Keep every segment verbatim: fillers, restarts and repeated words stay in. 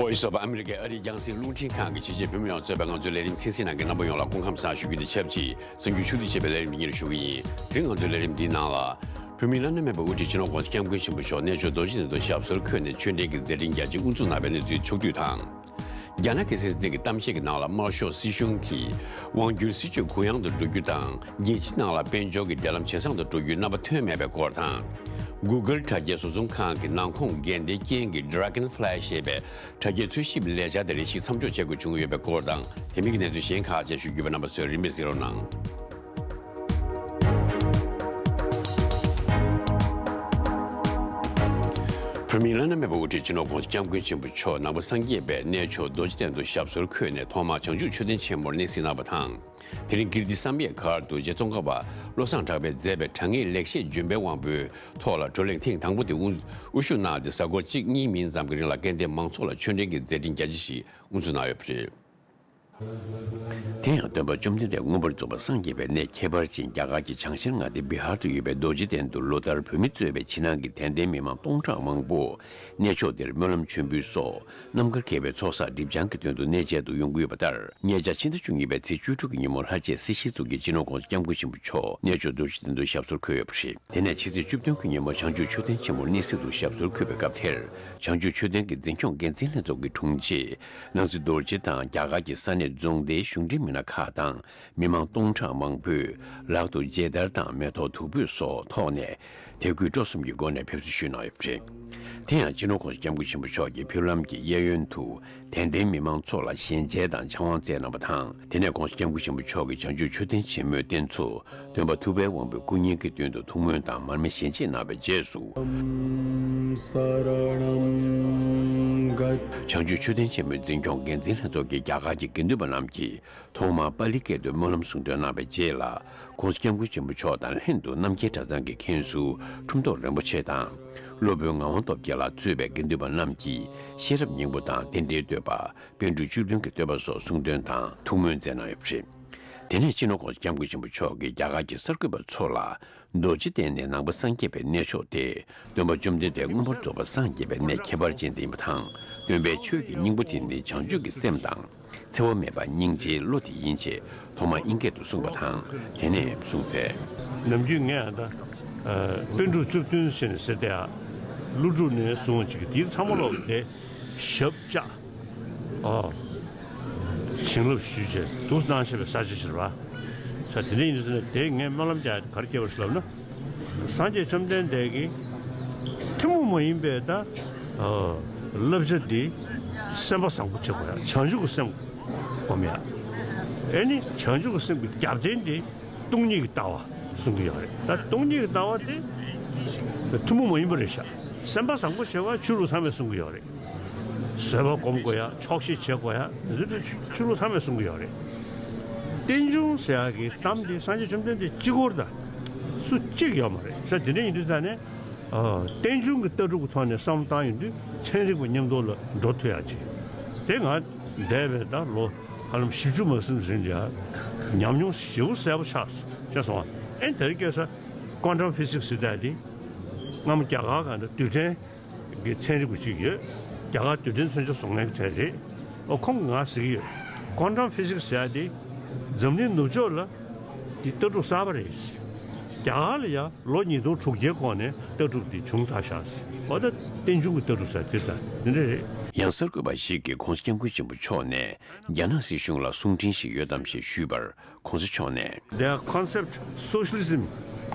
ཨ་རིའི་སོག་པ་ཨ་མི་རི་ཀའི་ཨ་རིའི་རྒྱང་སྲིང་རླུང་འཕྲིན་ཁང་གི་ཕྱི་རྒྱལ་བོད་མི་ཡོངས་གཙོས་པའི་ང་ཚོའི་ལས་རིམ་གསན་གཟིགས་གནང་མཁན་རྣམ་པ་ཡོངས་ལ་སྐུ་ཁམས་བཟང་ཞུ་རྒྱུ་དང་ཆབས་ཅིག་གསར་འགྱུར་ཕྱོགས་བསྡུས་བྱས་པའི་ལས་རིམ་འདི་སྙན་སྒྲོན་ཞུ་གི་ཡིན། དེ་རིང་ང་ཚོའི་ལས་རིམ་འདིའི་ནང་ལ། བོད་མིའི་བླ་ན་མེད་པའི་དབུ་ཁྲིད་སྤྱི་ནོར་༸གོང་ས་༸སྐྱབས་མགོན་ཆེན་པོ་མཆོག་གནས་མཆོག་རྡོ་རྗེ་གདན་དུ་ཞབས་སོར་འཁོད་ནས་ཆོས་འབྲེལ་གྱི་མཛད་འཕྲིན་རྒྱ་ཆེ་དབུ་འཛུགས་གནང་བའི་གནས་ཚུལ་ཕྱོགས་བསྡུས་དང་། རྒྱ་ནག་གི་སྲིད་འཛིན་གྱི་གཏམ་བཤད་ཀྱི་ནང་ལ་དམར་ཤོག་སྲིད་གཞུང་གིས་དབང་སྒྱུར་སྲིད་ཇུས་གུ་ཡངས་དུ་འགྲོ་རྒྱུ་དང་། རྒྱལ་སྤྱིའི་ནང་ལ་དཔལ་འབྱོར་གྱི་འབྲེལ་ལམ་ཇེ་བཟང་དུ་འགྲོ་རྒྱུའི་རྣམ་པ་ཐོན་མེད་པའི་སྐོར་དང་། Google་དྲ་རྒྱའི་བཟོ་ཚོང་ཁང་གི་ནང་ཁོངས་འགལ་ཟླའི་རྐྱེན་གྱིས་Dragonfly་ཞེས་པའི་དྲ་རྒྱའི་འཚོལ་ཞིབ་ལས་འཆར་དེ་རེ་ཞིག་མཚམས་འཇོག་བྱེད་དགོས་བྱུང་ཡོད་པའི་སྐོར་དང་། དེ་མིན་གྱི་གནས་ཚུལ་གཞན་ཁག་བཅས་ཞུ་རྒྱུ་ཡིན་པས། རྣམ་པ་ཚོས་རིམ་པས་གཟིགས་རོགས་གནང་། བོད་མིའི་བླ་ན་མེད་པའི་དབུ་ཁྲིད་སྤྱི་ནོར་༸གོང་ས་༸སྐྱབས་མགོན་ཆེན་པོ་མཆོག་ནང་པ་སངས་རྒྱས་པའི་གནས་མཆོག་རྡོ་རྗེ་གདན་དུ་ཞབས་སོར་འཁོད་ནས་ཐོག་མར་བྱང་ཆུབ་མཆོད་རྟེན་ཆེན་མོར་གནས་གཟིགས་གནང་བ་དང་། དེ་རིང་ཀིརྟི་བསམ་ཡས་སྒར་དུ་རྗེ་ཙོང་ཁ་པ་བློ་བཟང་གྲགས་པས་མཛད་པའི་དྲང་ངེས་ལེགས་བཤད་ལྗོན་པའི་དབང་པོའི་ཐོག་ལ་བགྲོ་གླེང་ཐེངས་དང་པོ་དེ་དབུ་དབུ་བཞུགས་གནང་སྟེ། གཟའ་འཁོར་གཅིག་གཉིས་མིན་ཙམ་གྱི་རིང་ལ་སྐལ་ལྡན་མང་ཚོགས་ལ་ཆོས་འབྲེལ་གྱི་མཛད་འཕྲིན་རྒྱ་ཆེ་ཞིག་དབུ་འཛུགས་གནང་ཡོད་པ་རེད། དེ་ཡང་སྟོན་པ་བཅོམ་ལྡན་འདས་མངོན་པར་རྫོགས་པར་སངས་རྒྱས་པའི་གནས་ཁྱད་པར་ཅན་རྒྱ་གར་གྱི་བྱང་ཤར་མངའ་སྡེ་བི་ཧར་དུ་ཡོད་པའི་རྡོ་རྗེ་གདན་དུ་ལོ་ལྟར་བོད་མི་གཙོས་པའི་ཕྱི་ནང་གི་དད་ལྡན་མི་མང་སྟོང་ཕྲག་མང་པོ་གནས་མཆོག་དེར་སྨོན་ལམ་མཆོད་འབུལ་སོགས་རྣམ་དཀར་དགེ་བའི་ཚོགས་བསགས་སྒྲིབ་སྦྱང་གི་དོན་དུ་གནས་མཇལ་དུ་ཡོང་གི་ཡོད་པ་ལྟར། ཉེ་ཆར་ཕྱི་ཟླ་བཅུ་གཉིས་པའི་ཚེས་བཅུ་དྲུག་གི་ཉིན་མོ་ལྷར་བཅས་སྲིད་ཞིའི་གཙུག་རྒྱན་སྤྱི་ནོར་༸གོང་ས་༸སྐྱབས་མགོན་ཆེན་པོ་མཆོག་གནས་མཆོག་རྡོ་རྗེ་གདན་དུ་ཞབས་སོར་འཁོད་ཡོད་པ་རེད། དེ་ནས་ཕྱི་ཚེས་བཅུ་བདུན་གྱི་ཉིན་མོ་བྱང་ཆུབ་མཆོད་རྟེན་ཆེན་མོར་གནས་གཟིགས་དུ་ཞབས་སོར་འཁོད་པའི་སྐབས་དེར། བྱང་ཆུབ་མཆོད་རྟེན་གྱི་འཛིན་སྐྱོང་འགན་འཛིན་ལྷན་ཚོགས་ཀྱི་དྲུང་ཆེ་ནང་སྲིད་རྡོ་རྗེ་དང་། རྒྱ་གར་གྱི་ས་གནས་རྫོང་སྡེའི་གཞུང་འབྲེལ་མི་སྣ་ཁག་དང་། མི་མང་སྟོང་ཕྲག་མང་པོས་ལག་ཏུ་མཇལ་དར་དང་མེ་ཏོག་བདུག་སྤོས་སོགས་ཐོགས་ནས། དད་གུས་སྤྲོ་གསུམ་གྱི་སྒོ་ནས་ཕེབས་བསུ་ཞུས་གནང་ཡོད་པ་རེད། དེ་ཡང་སྤྱི་ནོར་༸གོང་ས་༸སྐྱབས་མགོན་ཆེན་པོ་མཆོག་གིས་ཕེབས་ལམ་གྱི་གཡས་གཡོན་དུ་དད་ལྡན་མི་མང་ཚོ་ལ་ཞལ་མཇལ་དང་ཕྱག་དབང་སྩལ་གནང་བ་དང་། དེ་ནས་༸གོང་ས་༸སྐྱབས་མགོན་ཆེན་པོ་མཆོག་གིས་བྱང་ཆུབ་མཆོད་རྟེན་ཆེན་མོའི་རྟེན་གཙོ་སྟོན་པ་ཐུབ་པའི་དབང་པོའི་སྐུ་བརྙན་གྱི་མདུན་དུ་ཐུགས་སྨོན་དང་མར་མེ་ཞལ་འབྱེད་གནང་བའི་རྗེས་སུ། བྱང་ཆུབ་མཆོད་རྟེན་ཆེན་མོའི་འཛིན་སྐྱོང་འགན་འཛིན་ལྷན་ཚོགས་ཀྱི་རྒྱ་གར་གྱི་དགེ་འདུན་པ་རྣམས་ཀྱིས་ཐོག་མར་པཱ་ལི་སྐད་དུ་སྨོན་ལམ་གསུང་འདོན་གནང་བའི་རྗེས་ལ། ༸གོང་ས་༸སྐྱབས་མགོན་ཆེན་པོ་མཆོག་དང་ལྷན་དུ་རྣམ་རྒྱལ་གྲྭ་ཚང་གི་མཁན་ཟུར་ཁྲོམ་ཐོག་རིན་པོ་ཆེ་དང་། སློབ་དཔོན་ངག་དབང་སྟོབས་རྒྱལ་ལགས་གཙོས་པའི་དགེ་འདུན་པ་རྣམས་ཀྱིས་ཤེས་རབ་སྙིང་པོ་དང་རྟེན་འབྲེལ་བསྟོད་པ། པཎ་གྲུབ་བཅུ་བདུན་གྱི་བསྟོད་པ་སོགས་གསུང་འདོན་དང་ཐུགས་སྨོན་མཛད་གནང་ཡོད་པ་རེད། དེ་ནས་སྤྱི་ནོར་༸གོང་ས་༸སྐྱབས་མགོན་ཆེན་པོ་མཆོག་གིས་རྒྱ་གར་གྱི་གསར་འགོད་པ་ཚོ་ལ། རྡོ་རྗེ་གདན་ནི་ནང་པ་སངས་རྒྱས་པའི་གནས་མཆོག་སྟེ། སྟོན་པ་བཅོམ་ལྡན་འདས་མངོན་པར་རྫོགས་པར་སངས་རྒྱས་པའི་གནས་ཁྱད་པར་ཅན་དེ་ཡིན་པ་དང་། སྟོན་པའི་ཆོས་ཀྱི་སྙིང་པོ་དེ་ནི་བྱང་ཆུབ་ཀྱི་སེམས་དང་། འཚེ་བ་མེད་པ་སྙིང་རྗེའི་བློ་དེ་ཡིན་ཞེས་ཐོག་མར་དབྱིན་སྐད་དུ་གསུངས་པ་དང་། དེ་ནས་གསུངས་ཚེ། ནམ་རྒྱུན་ངས་ད་ཨ་པཎ་གྲུབ་བཅུ་བདུན་ཟེར་ནས་ཟེར་ཏེ། ཨ་ཀླུ་སྒྲུབ་ནས་བཟུང་ཅིག་དེའི་ཚང་མ་ལོག་དེ་ཞབས་བཅགས། ཨོ། བྱིན་རླབས་ཞུས་བྱས་འདུག་གནང་བྱས་པའི་ས་ཆ་ཞིག་རེད་པ། ས་དེ་འདྲ་ཡིན་དུས་ཙམ་ནས་དེ་ངས་སྨོན་ལམ་རྒྱག་ཡ་དེ་ག་རེ་སྐྱེ་བ་རེད་ལབ་ན། སངས་རྒྱས་བཅོམ་ལྡན་འདས་ཀྱིས་ཐུན་མོང་མ་ཡིན་པའི་ད་ཨོ་བསླབ་བྱ་འདི་སེམས་པ་བཟང་པོ་བྱེད་དགོས་ཡ། བྱང་ཆུབ་ཀྱི་སེམས་སྒོམ་ཡ། ཨེ་ནི་བྱང་ཆུབ་ཀྱི་སེམས་ཀྱི་རྒྱབ་རྟེན་དེ་སྟོང་ཉིད་ཀྱི་ལྟ་བ་གསུང་གི་ཡོད་རེད། ད་སྟོང་ཉིད་ཀྱི་ལྟ་བ་དེ་ཐུན་མོང་མ་ཡིན་པ་རེད་ཤག། སེམས་པ་བཟང་པོ་བྱེད་པ་ཆོས་ལུགས་ཚང་མས་གསུང་གི་ཡོད་རེད། བཟོད་པ་སྒོམ་དགོས་ཡ། ཆོག་ཤེས་བྱེད་དགོས་ཡ། འདི་ཚོ་ཆོས་ལུགས་ཚང་མས་གསུང་གི་ཡོད་རེད། རྟེན་འབྱུང་ཟེར་ཡ་གི་གཏམ་དེ་སངས་རྒྱས་བཅོམ་ལྡན་འདས་གཅིག་པོར་ད་སུ་གཅིག་ཡོད་མ་རེད་ཟེར། དེ་འདྲ་ཡིན་དུས་ཙང་ནས་ཨ་རྟེན་འབྱུང་གི་ལྟ་གྲུབ་ཀྱི་ཐོག་ནས་བསམ་བློ་བཏང་ཡོང་དུས་ཚན་རིག་པ་མཉམ་དུ་ལ་འགྲོ་ཐུབ་ཡ་ཅིག། དེ་ང་འདས་པའི་ད་ལོ་ཧ་ལམ་བཞི་བཅུ་མ་ཟིན་རིང་ལ་ཉམས་མྱོང་ཞེ་པོ་གསལ་པོ་ཆགས་ཆགས་སོང་བ། ཨེ་དེ་རིང་ཁ་སང་ཀོན་ཊམ་ཕི་སིག་སི་ཟེར་ཡ་དེ་སྔ་མོ་རྒྱ་གར་གང་ལྟར་རྡུལ་ཕྲན་གྱི་ཚན་རིག་པ་ཅིག་ཡོད། རྒྱ་གར་རྡུལ་ཕྲན་མཚོན་ཆ་བཟོ་མཁན་གྱི་གྲས་རེད། ཨོ་ཁོང་གིས་ང་ཟེར་གྱི་ཡོད། ཀོན་ཊམ་ཕི་སིག་སི་ཟེར་ཡ་དེ་འཛམ་གླིང་ནུབ་ཕྱོགས་ལ་དེ་ལྟ་གྲུབ་གསར་པ་རེད། རྒྱ་གར་ལ་ཡང་ལོ་ཉིས་སྟོང་དྲུག་བརྒྱའི་གོང་ནས་ལྟ་གྲུབ་དེ་བྱུང་ཚར་ཤག། ཨོ་ད་རྟེན་འབྱུང་གི་ལྟ་གྲུབ་ཟེར་དེ་ད་དེ་འདྲ་རེད། ཡང་གསར་འགོད་པ་ཞིག་གིས་༸གོང་ས་༸སྐྱབས་མགོན་ཆེན་པོ་མཆོག་ནས་རྒྱ་ནག་སྲིད་གཞུང་ལ་གསུང་འཕྲིན་ཞིག་ཡོད་དམ་ཞེས་ཞུས་པར། ༸གོང་ས་མཆོག་ནས། Their concept socialism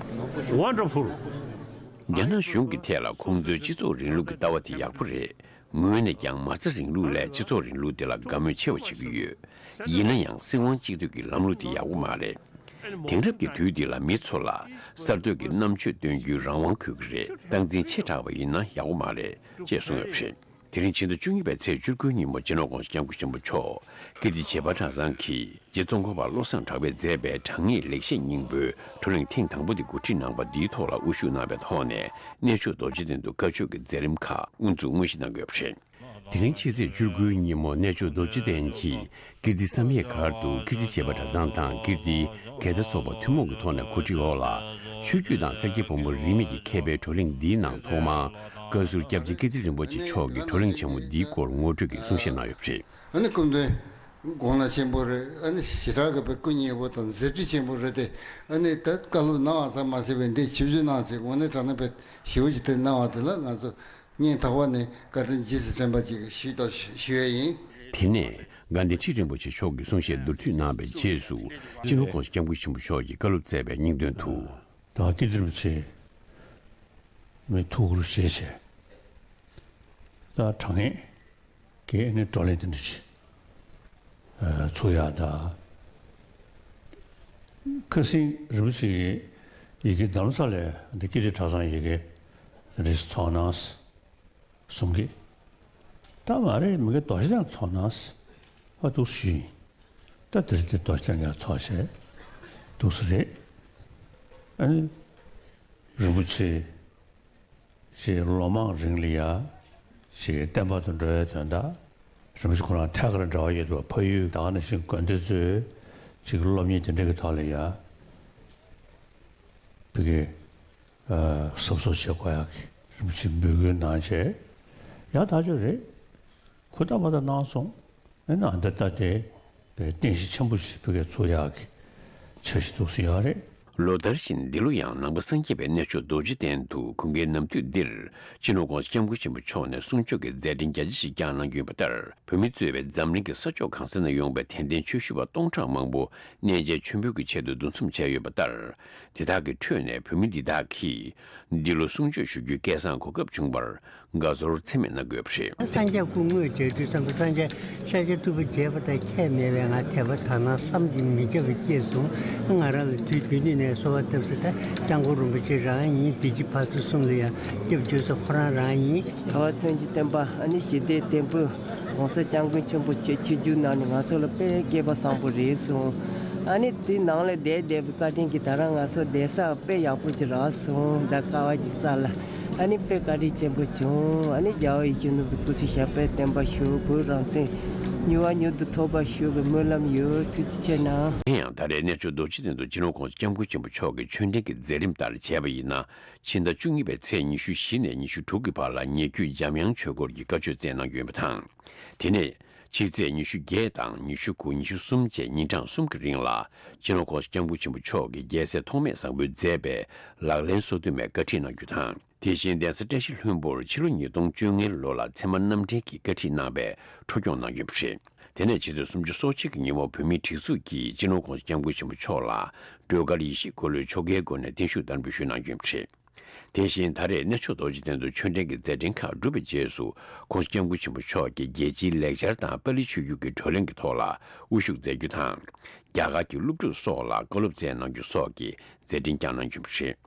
wonderful. རྒྱ་ནག་གཞུང་གི་ཐད་ལ་ཁོང་ཚོའི་སྤྱི་ཚོགས་རིང་ལུགས་ཀྱི་ལྟ་བ་དེ་ཡག་པོ་རེད། ངོས་ནས་ཀྱང་མ་རྩ་རིང་ལུགས་ལས་སྤྱི་ཚོགས་རིང་ལུགས་དེ་ལ་དགའ་མོས་ཆེ་བ་བྱེད་ཀྱི་ཡོད། ཡིན་ན་ཡང་སྲིད་དབང་གཅིག་སྡུད་ཀྱི་ལམ་ལུགས་དེ་ཡག་པོ་མ་རེད། དེང་རབས་ཀྱི་དུས་འདི་ལ་མི་ཚོ་ལ་གསར་གཏོད་ཀྱི་རྣམ་དཔྱོད་སྟོན་རྒྱུའི་རང་དབང་དགོས་ཀྱི་རེད། སྟངས་འཛིན་ཆེ་དྲགས་པ་ཡིན་ན་ཡག་པོ་མ་རེད་ཅེས་གསུངས་ཡོད་པ་རེད། དེ་རིང་ཕྱི་ཟླ་བཅུ་གཉིས་པའི་ཚེས་བཅུ་དགུ་ཉིན་མོ་སྤྱི་ནོར་༸གོང་ས་༸སྐྱབས་མགོན་ཆེན་པོ་མཆོག་ཀིརྟི་བྱེས་པ་གྲྭ་ཚང་གིས་རྗེ་ཙོང་ཁ་པ་བློ་བཟང་གྲགས་པས་མཛད་པའི་དྲང་ངེས་ལེགས་བཤད་སྙིང་པོའི་བགྲོ་གླེང་ཐེངས་དང་པོ་དེ་གོ་སྒྲིག་གནང་བ་འདིའི་ཐོག་ལ་དབུ་བཞུགས་གནང་བའི་ཐོག་ནས་གནས་མཆོག་རྡོ་རྗེ་གདན་དུ་བཀའ་ཆོས་ཀྱི་མཛད་རིམ་ཁག་དབུ་འཛུགས་དངོས་གཞི་གནང་གི་ཡོད་པ་རེད། དེ་རིང་ཕྱི་ཚེས་བཅུ་དགུའི་ཉིན་མོ་གནས་མཆོག་རྡོ་རྗེ་གདན་གྱི་ཀིརྟི་བསམ་ཡས་སྒར་དུ་ཀིརྟི་བྱེས་པ་གྲྭ་ཚང་དང་ཀིརྟི་དགེ་རྩ་ཚོགས་པ་ཐུན་མོང་གི་ཐོག་ནས་གོ་སྒྲིག་འོག་ལ། ཆོས་བརྒྱུད་དང་སེར་སྐྱའི་ཕོ་མོ་རིས་མེད་ཀྱི་མཁས་པའི་བགྲོ་གླེང་འདིའི་ནང་ཐོག་མར་ བཀའ་ཟུར་སྐྱབས་རྗེ་ཀིརྟི་རིན་པོ་ཆེ་མཆོག་གིས་བགྲོ་གླེང་ཆེན་མོ་འདིའི་སྐོར་ངོ་སྤྲོད་ཀྱི་གསུང་བཤད་གནང་ཡོད་པ་རེད། ཨ་ནི་སྐུ་མདུན་དགུང་ལ་ཆེན་པོ་རེད། ཨ་ནི་ཞེ་དྲག་གི་དཔེ་སྐུ་མཉེལ་པོ་དང་མཛད་ཁྲི་ཆེན་པོ་རེད་དེ། ཨ་ནི་ད་བཀའ་སློབ་གནང་བ་ཙམ་མ་ཟད་པའི་འདི་ཆིབས་བསྒྱུར་གནང་ཚེ་དངོས་གནས་དྲང་གནས་དཔེ་ཞེ་པོ་ཅིག་དེ་གནང་བ་དེ་ལ་ང་ཚོ་སྙིང་ཐག་པ་ནས་བཀའ་དྲིན་རྗེས་སུ་དྲན་པ་ཅིག་ཞུ་དང་ཞུ་ཡས་ཡིན། དེ་ནས་དགའ་ལྡན་ཁྲི་རིན་པོ་ཆེ་མཆོག་གིས་གསུང་བཤད་མདོར་བསྡུས་གནང་བའི་རྗེས་སུ། སྤྱི་ནོར་༸གོང་ས་༸སྐྱབས་མགོན་ཆེན་པོ་མཆོག་གིས་བཀའ་སློབ་སྩལ་བའི་སྙིང་དོན་དུ། ད་ཀིརྟི་རིན་པོ་ཆེ་མི་ཐུགས་ཁུར་བཞེས་བྱས། ད་དྲང་ངེས་ཀྱི་ཨ་ནི་བགྲོ་གླེང་དེ་འདྲ་ཅིག་ཨ་ཚུགས་ཡག་དང་། ཁ་སང་རིན་པོ་ཆེ་གིས་ཡི་གེ་རྡ་རམ་ས་ལའི་འདི་ཀིརྟི་གྲྭ་ཚང་ཡི་གེ་རེ་ཞིག་ཚོགས་གནང་གསུང་གི། ད་མ་རེད། མི་གི་རྡོ་རྗེ་གདན་ཚོགས་གནང་ཨ་འདུག་སེ་ཞུས་ཡིན། ད་དེ་རིང་དེ་རྡོ་རྗེ་གདན་ཡང་ཚོགས་བྱས་འདུག་སེ་རེད། ཨ་ནི་རིན་པོ་ཆེ་ཅིག་ལོ་མང་རིང་ལ་ཡ་ཅིག་བསྟན་པ་དང་འགྲོ་བའི་དོན་དག་རིན་པོ་ཆེ་ཁོ་རང་ཐད་ཀར་འབྲེལ་བ་ཡོད་པ། ཕ་ཡུལ་ད་ག་ནང་བཞིན་དགོན་སྡེ་ཚོའི་ཅིག་སློབ་གཉེར་དེ་འདྲ་གི་ཐོག་ལ་ཡ་བི་གི་ཨ་གཟབ་གཟབ་བྱེད་དགོས་ཡག་གི་རིན་པོ་ཆེ་འབོད་སྐུལ་གནང་བྱས་ཡག་ཐག་ཆོད་རེད། ཁོ་ད་མ་ད་གནང་སོང་། ཨེ་ན་འདི་ལྟ་སྟེ་བའི་རྟེན་གཞི་ཆེན་པོ་ཞིག་བོད་སྐད་ཚུགས་ཡག་གི་འཆར་གཞི་འདུག་སེ་ཡོད་རེད། ལོ་ལྟར་བཞིན་འདི་ལོ་ཡང་ནང་པ་སངས་རྒྱས་པའི་གནས་མཆོག་རྡོ་རྗེ་གདན་དུ་དགུན་ཁའི་ནམ་དུས་འདིར་སྤྱི་ནོར་༸གོང་ས་༸སྐྱབས་མགོན་ཆེན་པོ་མཆོག་ནས་གསུང་ཆོས་ཀྱི་མཛད་འཕྲིན་རྒྱ་ཆེ་ཞིག་བསྐྱངས་གནང་རྒྱུ་ཡིན་པ་ལྟར། བོད་མི་གཙོས་པའི་འཛམ་གླིང་གི་ས་ཕྱོགས་གང་ས་ན་ཡོང་པའི་དད་ལྡན་ཆོས་ཞུ་བ་སྟོང་ཕྲག་མང་པོ་གནས་མཇལ་མཆོད་འབུལ་གྱི་ཆེད་དུ་འདུ་འཛོམས་བྱས་ཡོད་པ་ལྟར། དེ་དག་གི་ཁྲོད་ནས་བོད་མི་འདི་དག་གིས་འདི་ལོ་གསུང་ཆོས་ཞུ་རྒྱུའི་སྐལ་བཟང་གོ་སྐབས་བྱུང་བར་དགའ་ཚོར་ཚད་མེད་གནང་གི་ཡོད་པ་རེད། སངས་རྒྱས་སྐུ་དངོས་མཇལ་དུས་བསམ་པ། སངས་རྒྱས་ཤཱཀྱ་ཐུབ་པ་མཇལ་བ་དང་ཁྱད་མེད་པས་ང་དད་པ་དག་སྣང་བསམ་གྱིས་མི་ཁྱབ་པ་སྐྱེས་སོང་། ང་རང་ལ་དུས་རྒྱུན་དུ་ནས་གསོལ་བ་བཏབ་ས་ད་སྐྱབས་མགོན་རིན་པོ་ཆེ་རང་ཡིན། བདེ་སྐྱིད་ཕ་ཚོ་གསུམ་ལ་ཡང་སྐྱབས་བཅོལ་ས་ཁོ་རང་རང་ཡིན། ཐར་པ་དོན་གྱི་བསྟན་པ་ཨ་ནི་ཞི་བདེའི་བརྟན་པོ་༸གོང་ས་༸སྐྱབས་མགོན་ཆེན་པོ་མཆོག་ཆིབས་བསྒྱུར་གནང་ནས་ང་ཚོ་ལ་དཔེ་སྐལ་པ་བཟང་པོ་རེད་སོང་། ཨ་ནི་དེ་ནང་ལ་བསྡད་བསྡད་པའི་བཀའ་དྲིན་གྱིས་ད་རང་ང་ཚོ་བསྡད་ས་དཔེ་ཡག་པོ་ཅིག་རག་སོང་། ད་ཀ་བ་གྱི་རྩ་ལ་ཨ་ནི་དཔེ་བཀའ་དྲིན་ཆེན་པོ་བྱུང་། ཨ་ནི་རྒྱལ་བ་ཡིད་བཞིན་ནོར་བུ་སྐུ་ཚེ་ཞབས་པད་བརྟན་པ་ཞུ། བོད་རང་བཙན་མྱུར་བ་མྱུར་དུ་ཐོབ་པ་ཞུ་བའི་སྨོན་ལམ་ཡོད། ཐུགས་རྗེ་ཆེ་གནང་། དེ་ཡང་ད་རེས་གནས་མཆོག་རྡོ་རྗེ་གདན་དུ་སྤྱི་ནོར་༸གོང་ས་༸སྐྱབས་མགོན་ཆེན་པོ་མཆོག་གི་ཆོས་འབྲེལ་གྱི་མཛད་རིམ་ལྟར་བྱས་པ་ཡིན་ན། ཕྱི་ཟླ་བཅུ་གཉིས་པའི་ཚེས་ཉི་ཤུ་བཞི་ནས་ཉི་ཤུ་དྲུག་གི་བར་ལ་ཉེ་བརྒྱུད་འཇམ་དབྱངས་ཆོས་སྐོར་གྱི་བཀའ་ཆོས་སྩལ་གནང་རྒྱུ་ཡིན་པ་དང་། དེ་ནས་ཕྱི་ཚེས་ཉི་ཤུ་བརྒྱད་དང་ཉི་ཤུ་དགུ། ཉི་ཤུ་གསུམ་བཅས་ཉིན་གྲངས་གསུམ་གྱི་རིང་ལ་སྤྱི་ནོར་༸གོང་ས་༸སྐྱབས་མགོན་ཆེན་པོ་མཆོག་གིས་རྒྱལ་སྲས་ཐོགས་མེད་བཟང་པོའི་མཛད་པའི་ལག་ལེན་སོ་བདུན་མའི་བཀའ་ཁྲིད་གནང་རྒྱུ་དང་། དེ་བཞིན་གདན་ས་བཀྲ་ཤིས་ལྷུན་པོར་ཕྱི་ལོ་ཉིས་སྟོང་བཅོ་ལྔའི་ལོ་ལ་ཚད་མ་རྣམ་འགྲེལ་གྱི་བཀའ་ཁྲིད་གནང་བའི་འཕྲོ་སྐྱོང་གནང་རྒྱུ་ཡིན་པ་རེད། དེ་ནས་ཕྱི་ཚེས་སུམ་ཅུ་སོ་གཅིག་གི་ཉིན་མོ་བོད་མིའི་སྒྲིག་འཛུགས་ཀྱིས་སྤྱི་ནོར་༸གོང་ས་༸སྐྱབས་མགོན་ཆེན་པོ་མཆོག་ལ་སྒྲོལ་དཀར་ཡེ་ཤེས་འཁོར་ལོའི་ཆོ་གའི་སྒོ་ནས་བརྟན་བཞུགས་དར་འབུལ་ཞུས་གནང་རྒྱུ་ཡིན་པ་རེད། དེ་བཞིན་ད་རེས་གནས་མཆོག་རྡོ་རྗེ་གདན་དུ་ཆོས་འབྲེལ་གྱི་མཛད་འཕྲིན་ཁག་གྲུབ་པའི་རྗེས་སུ། ༸གོང་ས་༸སྐྱབས་མགོན་ཆེན་པོ་མཆོག་གིས་རྒྱལ་སྤྱིའི་ལེགས་སྦྱར་དང་པཱ་ལི་ཆོས་བརྒྱུད་ཀྱི་བགྲོ་གླེང་གི་ཐོག་ལ་དབུ་བཞུགས་མཛད་རྒྱུ་དང་། རྒྱ་གར་གྱི་སློབ་ཕྲུག་སོགས་ལ་བཀའ་སློབ་སྩལ་གནང་རྒྱུ་སོགས་ཀྱི་མཛད་འཕྲིན་བསྐྱངས་གནང་རྒྱུ་ཡིན་པ་རེད།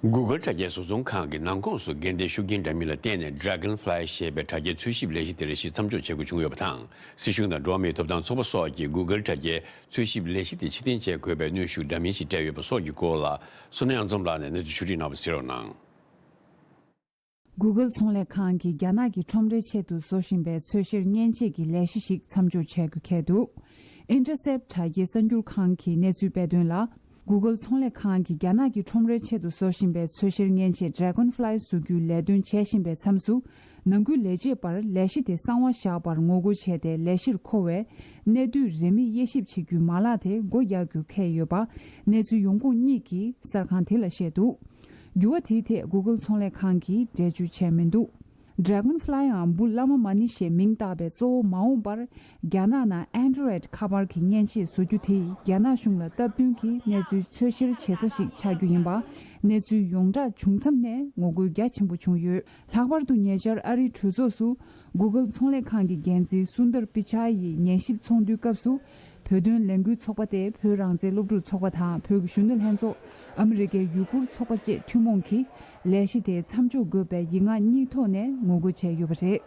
Google་དྲ་རྒྱའི་བཟོ་ཚོང་ཁང་གིས་ནང་ཁོངས་སུ་འགལ་ཟླའི་ཤུགས་རྐྱེན་འདྲ་མིན་ལ་བརྟེན་ནས་Dragonfly་ཞེས་པའི་དྲ་རྒྱའི་འཚོལ་ཞིབ་ལས་གཞི་དེ་རེ་ཞིག་མཚམས་འཇོག་བྱེད་དགོས་བྱུང་ཡོད་པ་དང་། སྲིད་གཞུང་དང་འགྲོ་བ་མིའི་ཐོབ་ཐང་ཚོགས་པ་སོགས་ཀྱིས་Google་དྲ་རྒྱའི་འཚོལ་ཞིབ་ལས་གཞི་དེ་ཕྱིར་འཐེན་བྱེད་དགོས་པའི་གནོན་ཤུགས་འདྲ་མིན་ཞིག་སྤྲད་ཡོད་པ་སོགས་ཀྱི་སྐོར་ལ་བསོད་ནམས་གཡང་འཛོམས་ལགས་ནས་གནས་ཚུལ་ཕྱོགས་སྒྲིག་གནང་བ་གསན་རོགས་གནང་། Google་ཚོང་ལས་ཁང་གིས་རྒྱ་ནག་གི་ཁྲོམ་རའི་ཆེད་དུ་བཟོ་བཞིན་པའི་འཚོལ་བཤེར་མཉེན་ཆས་ཀྱི་ལས་གཞི་ཞིག་མཚམས་འཇོག་བྱ་རྒྱུ་འཁེལ་འདུག Intercept་དྲ་རྒྱའི་གསར་འགྱུར་ཁང་གིས་གནས་ཚུལ་སྤེལ་དོན་ལ། Google་ཚོང་ལས་ཁང་གིས་རྒྱ་ནག་གི་ཁྲོམ་རའི་ཆེད་དུ་བཟོ་བཞིན་པའི་འཚོལ་བཤེར་མཉེན་ཆས་Dragonfly་བཟོ་རྒྱུའི་ལས་དོན་བྱེད་བཞིན་པའི་མཚམས་སུ། ནང་ཁུལ་ལས་བྱེད་པར་ལས་གཞི་དེ་གསང་བ་བཞག་པར་ངོ་རྒོལ་བྱས་ཏེ། ལས་གཞིར་མཁོ་བའི་གནད་བསྡུས་རིན་མེད་དབྱེ་ཞིབ་བྱེད་རྒྱུའི་མ་ལག་དེ་སྒོ་རྒྱག་རྒྱུ་འཁེལ་ཡོད་པ། གནས་ཚུལ་ཡོང་ཁུངས་གཉིས་ཀྱིས་གསར་ཁང་དེ་ལ་བཤད་འདུག་འགྱུར་བ་དེའི་ཐད་Google་ཚོང་ལས་ཁང་གིས་འགྲེལ་བརྗོད་བྱས་མི་འདུག Dragonfly་འམ་བུ་བླ་མ་མ་ཎི་ཞེས་མིང་བཏགས་པའི་གཙོ་བོ་མ་འོངས་པར་རྒྱ་ནག་ནང་Android་ཁ་པར་གྱི་མཉེན་ཆས་བཟོ་རྒྱུ་དེས་རྒྱ་ནག་གཞུང་ལ་སྟབས་བསྟུན་གྱིས་གནས་ཚུལ་འཚོལ་བཤེར་བྱེད་ས་ཞིག་ཆགས་རྒྱུ་ཡིན་པ། གནས་ཚུལ་ཡོངས་གྲགས་བྱུང་མཚམས་ནས་ངོ་རྒོལ་རྒྱ་ཆེན་པོ་བྱུང་ཡོད། ལྷག་པར་དུ་ཉེ་ཆར་ཨ་རིའི་གྲོས་ཚོགས་སུ་Google་ཚོང་ལས་ཁང་གི་འགན་འཛིན་སུན་དར་པི་ཆཱ་ཡིས་ཉན་ཞིབ་ཚོགས་འདུའི་སྐབས་སུ། བོད་དོན་ལས་འགུལ་ཚོགས་པ་སྟེ་བོད་རང་བཙན་སློབ་ཕྲུག་ཚོགས་པ་དང་བོད་ཀྱི་གཞོན་ནུ་ལྷན་ཚོགས། ཨ་མི་རི་ཀའི་ཡུ་གུར་ཚོགས་པ་བཅས་ཐུན་མོང་གིས་ལས་གཞི་དེ་མཚམས་འཇོག་དགོས་པའི་ཡིག་ངག་གཉིས་ཐོག་ནས་ངོ་རྒོལ་བྱས་ཡོད་པ་རེད།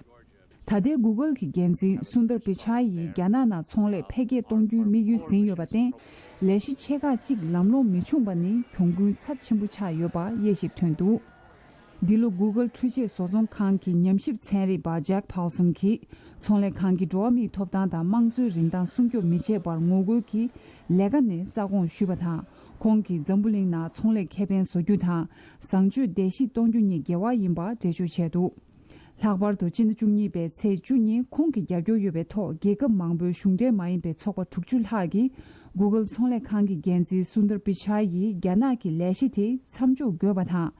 ད་ལྟའི་Google་གྱི་འགན་འཛིན་སུན་དར་པི་ཆཱ་ཡིས་རྒྱ་ནག་ནང་ཚོང་ལས་འཕེལ་རྒྱས་གཏོང་རྒྱུའི་དམིགས་ཡུལ་ཟིན་ཡོད་པར་བརྟེན། ལས་གཞི་ཆེ་ཁག་ཅིག་ལམ་ལྷོང་མི་བྱུང་བ་ནི་གྱོང་གུན་ཚབས་ཆེན་པོ་ཆགས་ཡོད་པ་དབྱེ་ཞིབ་ཐོན་འདུག་འདི་ལོ་Google་འཕྲུལ་ཆས་བཟོ་ཚོང་ཁང་གི་ཉམས་ཞིབ་ཚན་རིག་པ་Jack Paulson་གྱིས་ཚོང་ལས་ཁང་གི་འགྲོ་བ་མིའི་ཐོབ་ཐང་དང་དམངས་གཙོའི་རིན་ཐང་སྲུང་སྐྱོབ་མི་བྱེད་པར་ངོ་རྒོལ་གྱིས་ལས་ཀ་ནས་རྩ་དགོངས་ཞུས་པ་དང་། ཁོང་གིས་འཛམ་བུ་གླིང་ནང་ཚོང་ལས་ཁེ་ཕན་བཟོ་རྒྱུ་དང་བཟང་སྤྱོད་བརྡལ་བཤིག་གཏོང་རྒྱུ་གཉིས་འགལ་བ་ཡིན་པ་འགྲེལ་བརྗོད་བྱས་འདུག་ལྷག་པར་དུ་སྤྱི་ཟླ་བཅུ་གཉིས་པའི་ཚེས་བཅུ་ཉིན་ཁོང་གིས་རྒྱབ་སྐྱོར་ཡོད་པའི་ཐོག་རྒྱལ་ཁབ་མང་པོའི་གཞུང་འབྲེལ་མ་ཡིན་པའི་ཚོགས་པ་དྲུག་ཅུ་ལྷག་གིས་Google་ཚོང་ལས་ཁང་གི་འགན་འཛིན་Sundar Pichai་ཡིས་རྒྱ་ནག་གི་ལས་གཞི་དེ་མཚམས་འཇོག་དགོས་པ་དང་།